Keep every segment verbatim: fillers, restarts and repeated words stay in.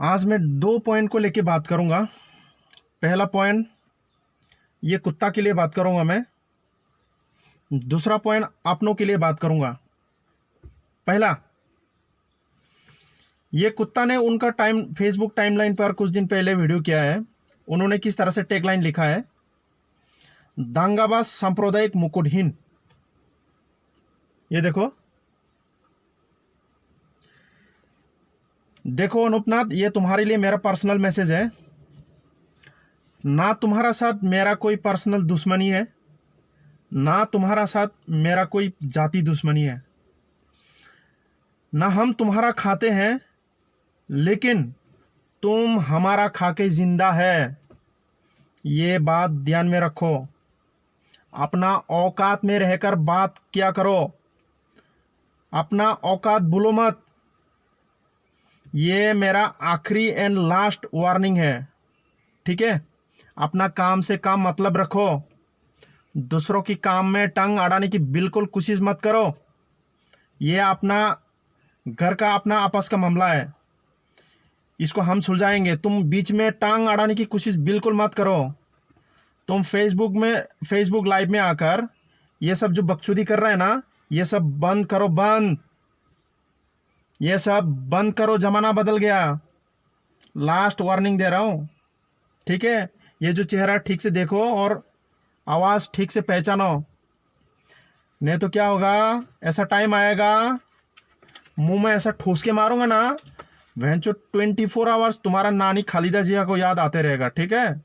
आज मैं दो पॉइंट को लेके बात करूंगा। पहला पॉइंट, ये कुत्ता के लिए बात करूंगा मैं। दूसरा पॉइंट, अपनों के लिए बात करूंगा। पहला, ये कुत्ता ने उनका टाइम, Facebook टाइमलाइन पर कुछ दिन पहले वीडियो किया है। उन्होंने किस तरह से टैगलाइन लिखा है, "दांगाबाज सांप्रदायिक मुकुटहीन।" ये देखो, देखो अनुपनाथ, ये तुम्हारे लिए मेरा पर्सनल मैसेज है। ना तुम्हारा साथ मेरा कोई पर्सनल दुश्मनी है, ना तुम्हारा साथ मेरा कोई जाति दुश्मनी है, ना हम तुम्हारा खाते हैं, लेकिन तुम हमारा खा के जिंदा है। ये बात ध्यान में रखो। अपना औकात में रहकर बात किया करो, अपना औकात भूलो मत। ये मेरा आखिरी एंड लास्ट वार्निंग है, ठीक है? अपना काम से काम मतलब रखो, दूसरों की काम में टांग अड़ाने की बिल्कुल कोशिश मत करो। ये अपना घर का, अपना आपस का मामला है, इसको हम सुलझाएंगे। तुम बीच में टांग अड़ाने की कोशिश बिल्कुल मत करो। तुम Facebook में, Facebook लाइव में आकर ये सब जो बकचोदी कर रहे हैं ना, ये सब बंद करो, बंद। ये सब बंद करो, जमाना बदल गया। लास्ट वार्निंग दे रहा हूँ, ठीक है? ये जो चेहरा ठीक से देखो और आवाज ठीक से पहचानो, नहीं तो क्या होगा, ऐसा टाइम आएगा, मुंह में ऐसा ठूस के मारूंगा ना, भैंचो, ट्वेंटी फोर आवर्स तुम्हारा नानी खालिदा जिया को याद आते रहेगा, ठीक है?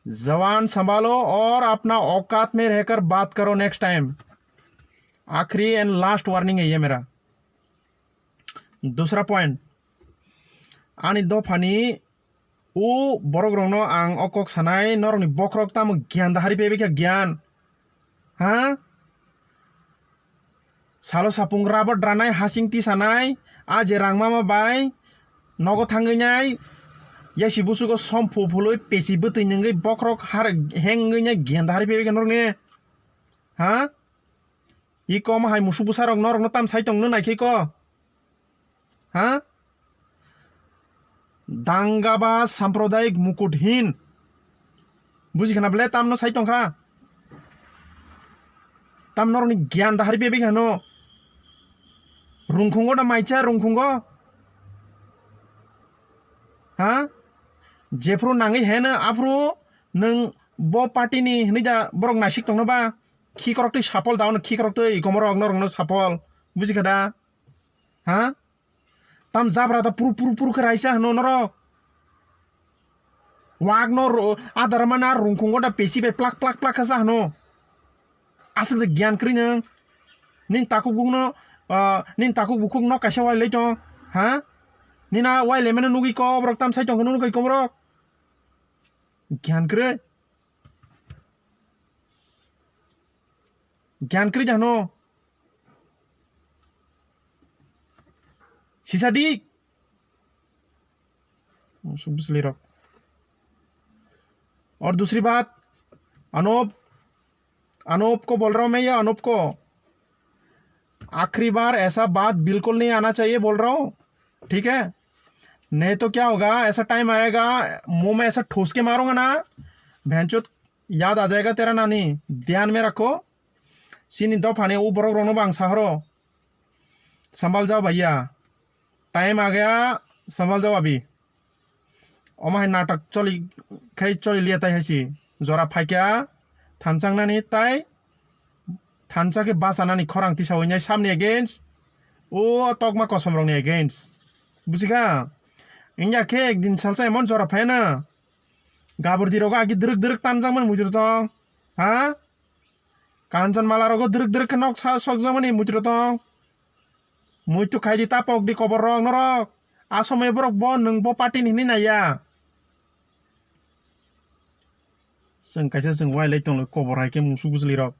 जबान संभालो और अपना औकात में रहकर बात करो नेक्स्ट टाइम। आखिरी एंड लास्ट वार्निंग है ये मेरा। दूसरा point, ani dophani o borok rokno ang o kok sanai, norokni bokhorok tamo gyan dahari pebekha gyan, ha? Salo sapung rubber dranai, hasing tisanai, a je rangmama bai nogo thangwi nai, yasi busugo som phu phului pesi bwtwi nungwi bokhorok har hengwi nai gyan dahari pebekha norokni, ha? I kom hai musuk bwsarok norokno tam sai tongno naikhe ko? Ha? Dangabaj sampradayik mukuthin. Buji khana bele tamno sai tongkha? Tam norokni gyan dahari bebek hano. Rungkhungo da maicha rungkhungo? Ha? Jephru nangwi heno aphru nwng bo party ni hwnwi da borok naisik tongno ba? Khikrok twi sapol daono, khikrok twi komorok norokno sapol. Buji kha da? Ha? Tam jabra da puru puru puru khe raisa hwno norok. Wak no ro-, adar mana rungkhungo da pesi bai plak plak plak kha sa hwno. Aswk da gyan kwrwi nwng. Nini takhuk bukno, ah, nini takhuk bukhuk nok kaisa wai lai tong. Ha? Nini a wai lai mano nugwi kok borok tam sai tong hwno nugwi kok borok. Gyan kwrwi. Gyan kwrwi da hwno. Sisa di. Musuk bwsli rok. और दूसरी बात, अनूप, अनूप को बोल रहा हूँ मैं, ये अनूप को, आखिरी बार ऐसा बात बिल्कुल नहीं आना चाहिए बोल रहा हूँ, ठीक है? नहीं तो क्या होगा, ऐसा टाइम आएगा, मुंह में ऐसा ठूस के मारूंगा ना, भैंचोद, याद आ जाएगा तेरा नानी, ध्यान में रखो। Chini dophani o borok rokno bo ang sahoro, sambal jao bhaiya, time a gaya, sambal jao abi. Omo hai natok choli khai choli liya tai hai si. Jora phaikha thansa wngnani tai thansa khe bachanani khorang tisawi nai samni against, o tokma kosom rokni against. Buji kha? Wngya khe ekdin salsa emon jora phai na. Gabordi rogo agi dwrwk dwrwk tanjakmani muitu tong. Ha? Kanchanmala rogo dwrwk dwrwk khe nok sa sokjakmani muitu tong. Muitu khai di ta pok di kobor rok norok. A somoi borok bo nwng bo party ni hinwi naiya. Chwng kaisa chwng wai lai tong kobor hai khe musuk bwchwlwi rok.